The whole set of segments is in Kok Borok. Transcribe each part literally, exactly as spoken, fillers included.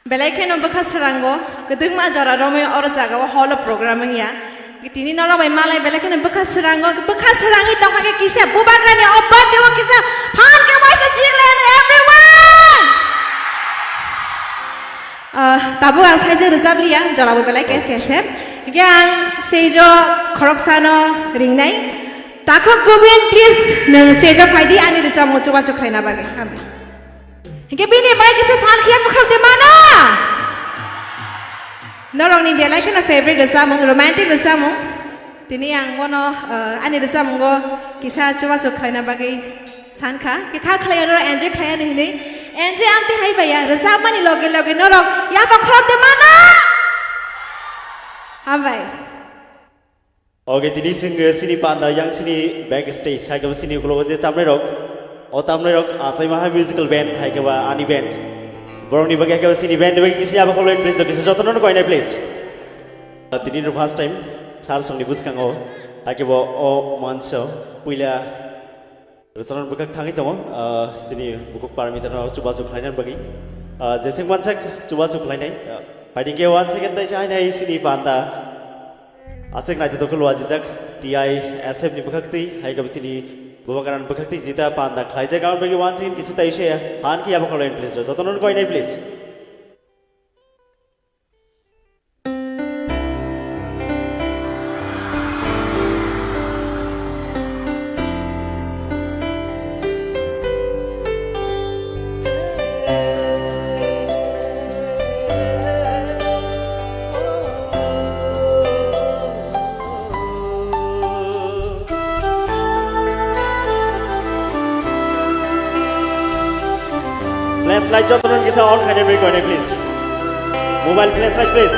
Belai kheno bwkha swrango kwdwkma jora romwi oro jagao hall o program wngya. Tini norok bai malai belai kheno bwkha swrango, bwkha swrangwi tongkha khe kisa bubagrani o birthday o kisa phan khe waisa chiriklai everyone. Ah, tabuk ang saijak rwjap liya, jora bo belai khe kese. Hingkhe ang seijo khoroksano ringnai. Takhuk Gobin, please, nwng seijo phaidi ani rwchapmung chubachu khlaina bagwi. Hambai. Hingke bini bai kisa phan khiya bukhuk de mano. Norokni belai kheno favorite rwchapmung, romantic rwchapmung. Tini ang bono, eh, ani rwchapmungo kisa chubachu khlaina bagwi sankha. Khe kha khlaiya norok enjoy khlaiya ni hinwi. Enjoy amtwi hai baiya, rwchapmani loge loge norok yapa khorok de mano. Hambai. Oke, tini sing, eh, sini panda yang sini backstage, hai khe bo sini ulo je tamrei rok, o tamrei rok achai maha musical band, hai khe ba ani band. Borok ni bagwi hai khe bo sini band ni bagwi kisa abo kolo please, kisa jotono no koinai please. Ah, tini no first time sar song ni bwskango, hai khe bo o manso puila Rwchapna bwkhak thangwi tongo, ah, sini bukhuk Parmita no chubachu khlaina bagwi. Ah, jesing wansak chubachu khlainai. Ah, phaidi khe one second tai sa hai sini panda. Aswk naithotok khe luajijak T I S F ni bwkhak twi, hai khe sini Bubagrani bwkhak twi jita panda khlaijak, aboni bagwi one second kisa tai se han khe abo kholai please. Jotono koinai please. Flashlight jotono kisa on khaina bagwi koinai please. Mobile flashlight please.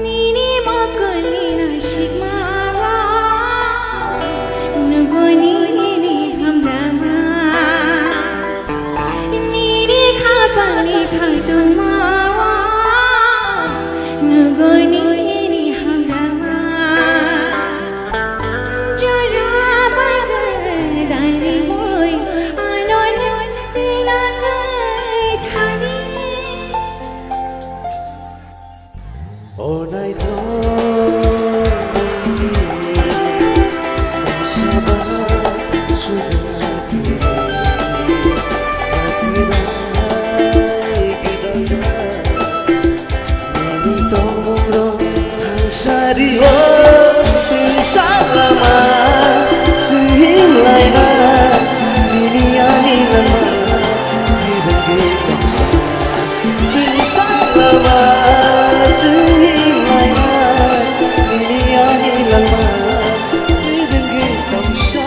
Nini mokolni nasikmao nuguni nini hamjakma. Nini khapangni thangtongmao nuguni nini hamjakma. Jora bai bai dani moi ano no tilangwi thani. O naithok, nini mungsa ba sujak kiri, nakirai gidal ja. Nini tongmungrok thangsario twisa lama swinglai na, nini ani lama tirwgwi tongsa. Twisa lama swinglai na, nini ani lama tirwgwi tongsa.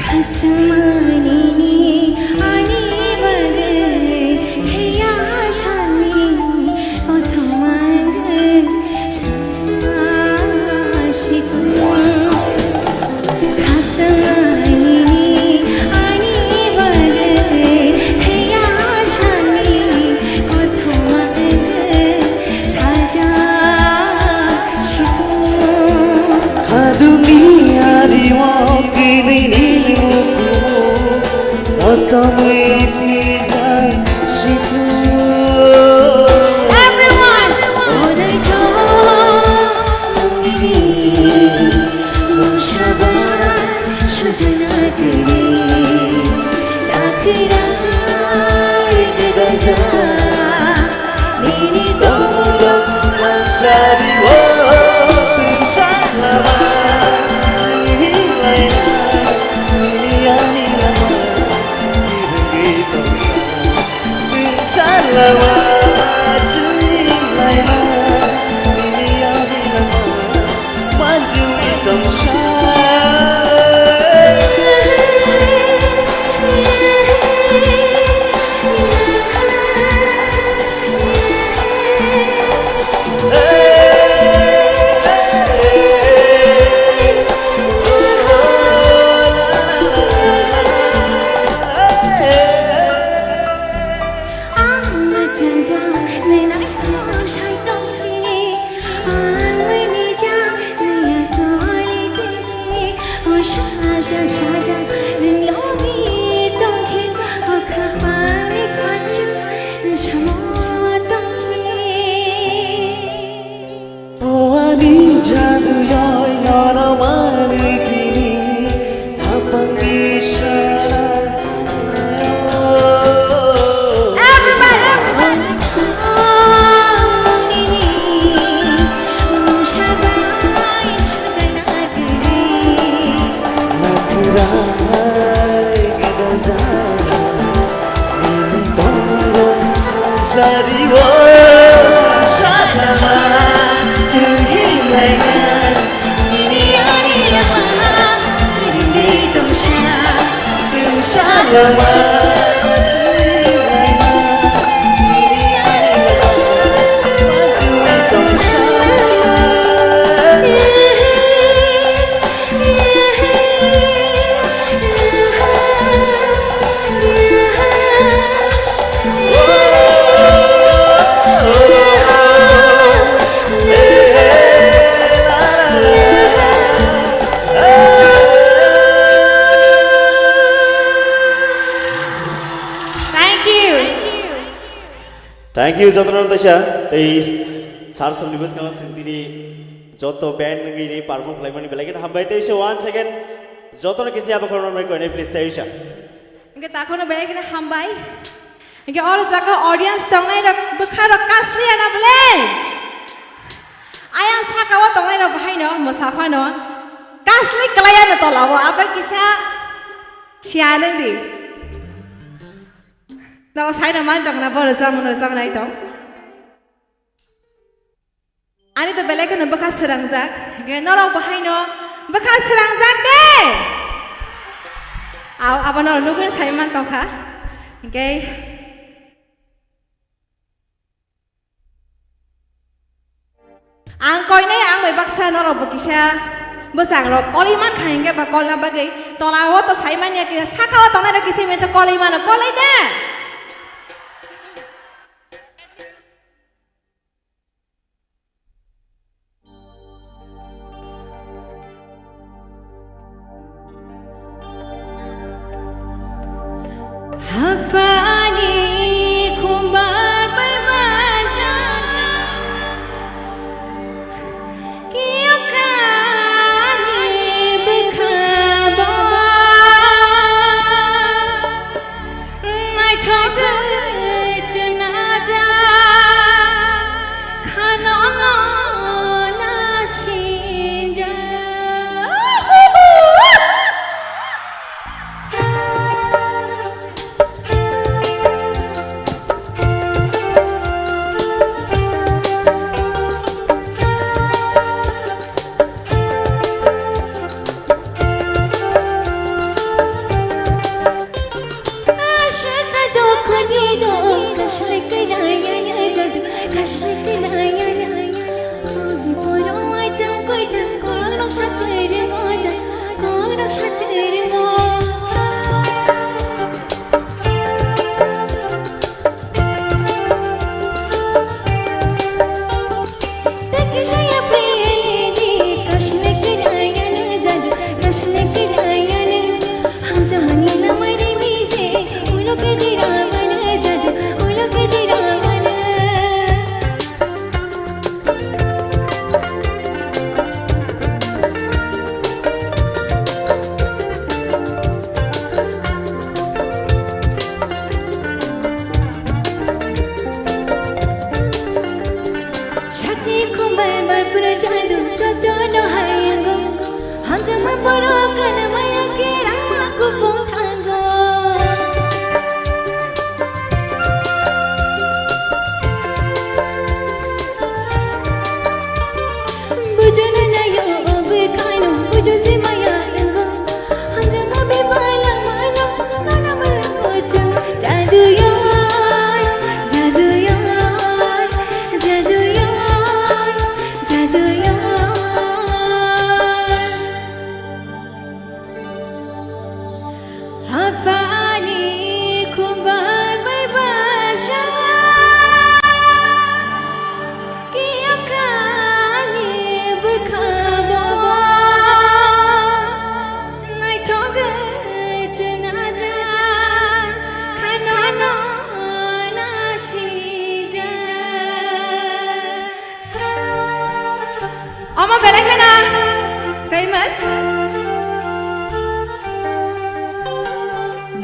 Khachangmani ani bagwi theiya sani kothoma situng. Khachangmani ani bagwi theiya sani kothoma saja situng. Khadumni ari o kini ni mukumu, otomwi pijak situ. Everyone! Nini tongmungrok ang sari o twisa lama swinglai na, nini O ani jadu yoi nono mani kini thapang di sana. Thank you. Thank you, jotono taisa. Tei sir somni bwskango chwng tini joto band wngwi ni perform khlaimani belai kheno hambai. Tei se once again jotono kisa yapha khoroknai koinai please tei uisa. Hingke takhono belai kheno hambai. Hingke oro jaga audience tongnai rok bwkha rok kasli ana bwle. Ayang saka o tongnai rok bahai no mwsa phano kasli kwlai ano tola o abai kisa siya nang di. Nabo sai no man tong na bo rwchapmung rwchapnai tong. Ani to belai kheno bwkha swrangjak. Hingke norok bo haino bwkha swrangjak de. Aw, abo norok nugwi sai man tongkha. Hingke ang koinai ang bai baksa norok bo kisa bwsang rok kolwi mankha hingke ba kolna bagwi tola o to sai manya kisa saka o tongnai rok kisa misa kolwi mano kolai de. Haphani khumbar bai majak, kiyokani bwkha bo. Naithok khe chwnaja khanono nasinja.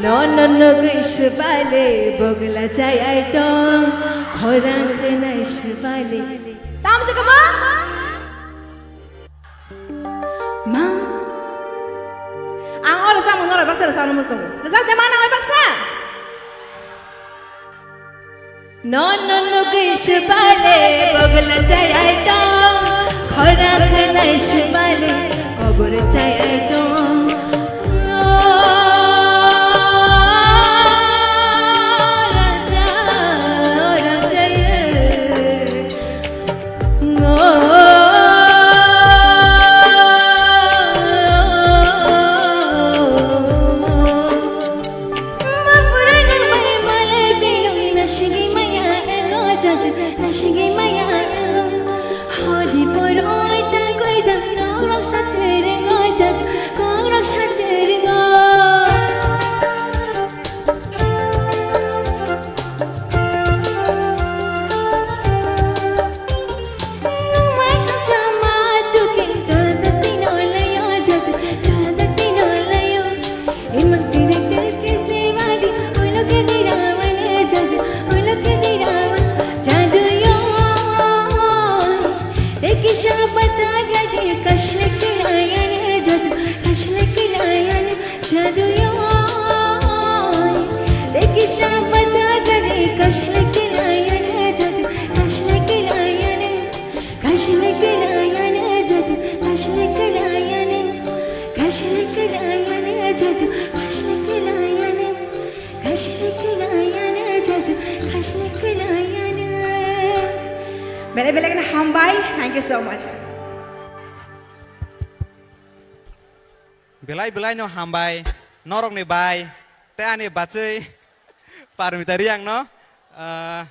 Nono nugwi swbale bogla chai ai tong, khorang khnai swbale. Tamsa kama? Ma. Ang oro samung norok baksa rwchapna muchungo. Rwchapde ma nangwi baksa? Nono nugwi swbale bogla chai ai tong, khorang khnai swbale obor chai ai tong. Jadu yo, teki sha pata gade, kashla ke layane jadu, kashla ke layane, kashla ke layane jadu, kashla ke layane, kashla ke layane jadu, kashla ke layane, kashla ke layane jadu, kashla ke layane. Belai belai kheno hambai, thank you so much. Belai belai no hambai, norokni bai, tei ani bachwi Parmita Riang no, ah,